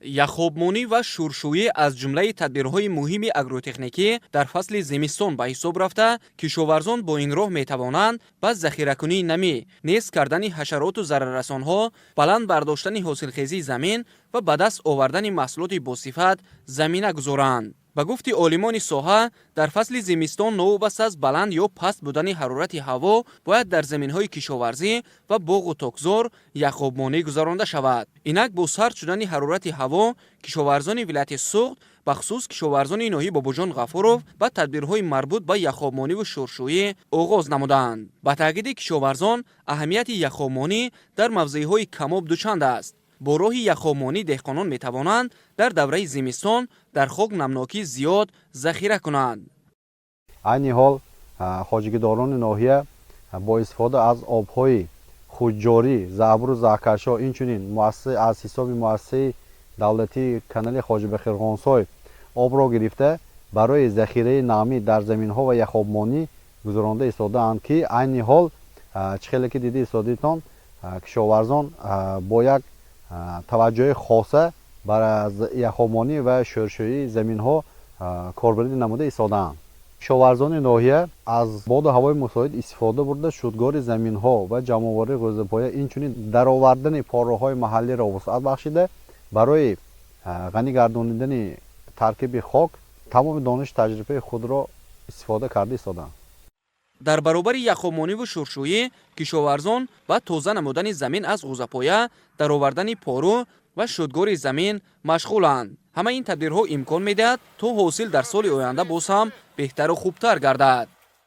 Яхобмонӣ ва шӯршӯӣ аз ҷумлаи тадбирҳои муҳими агротехникӣ дар фасли зимистон ба ҳисоб рафта, кишоварзон бо ин роҳ метавонанд ба захиракунии намӣ, нест кардани ҳашароту зараррасонҳо, баланд бардоштани ҳосилхезии замин ва ба даст овардани маҳсулоти босифат замина гузоранд. Ба гуфти олимони соҳа, дар фасли зимистон новобаста аз баланд ё паст будани ҳарорати ҳаво бояд дар заминҳои кишоварзӣ ва боғу токзор яхобмонӣ гузаронда шавад. Инак, бо сард шудани ҳарорати ҳаво кишоварзони вилояти Суғд, бахусус кишоварзони ноҳияи Бобоҷон Ғафуров, ба тадбирҳои марбут ба яхобмониву шӯршӯӣ оғоз намуданд. Ба таъкиди кишоварзон, аҳамияти яхобмонӣ дар мавзеъҳои камоб дучанд аст. Бо роҳи яхобмонӣ деҳқонон метавонанд дар давраи зимистон дар хок намнокии зиёд захира кунанд. Айни ҳол хоҷагидорони ноҳия бо истифода аз обҳои худҷорӣ, заъбуру заҳкашҳо, инчунин аз ҳисоби муассисаи давлатии канали Хоҷабақирғонсой обро гирифта, барои захираи намӣ дар заминҳо ва яхобмонӣ гузаронда истодаанд, ки айни ҳол, чӣ хеле ки дида истодитон, кишоварзон бо як таваҷҷӯҳи хоса бар яхобмонӣ ва шӯршӯии заминҳо корбарӣ намуда истодаанд. Кишоварзони ноҳия аз боду ҳавои мусоид истифода бурда, шудгори заминҳо ва ҷамъоварии ғӯзапоя, инчунин даровардани порраҳои маҳаллиро вусъат бахшида, барои ғанӣ гардонидани таркиби хок тамоми донишу таҷрибаи худро истифода карда истодаанд. Дар баробари яхобмониву шӯршӯӣ кишоварзон ба тоза намудани замин аз ғӯзапоя, даровардани пору ва шудгори замин машғуланд. Ҳамаи ин тадбирҳо имкон медиҳад, то ҳосил дар соли оянда боз ҳам беҳтару хубтар гардад.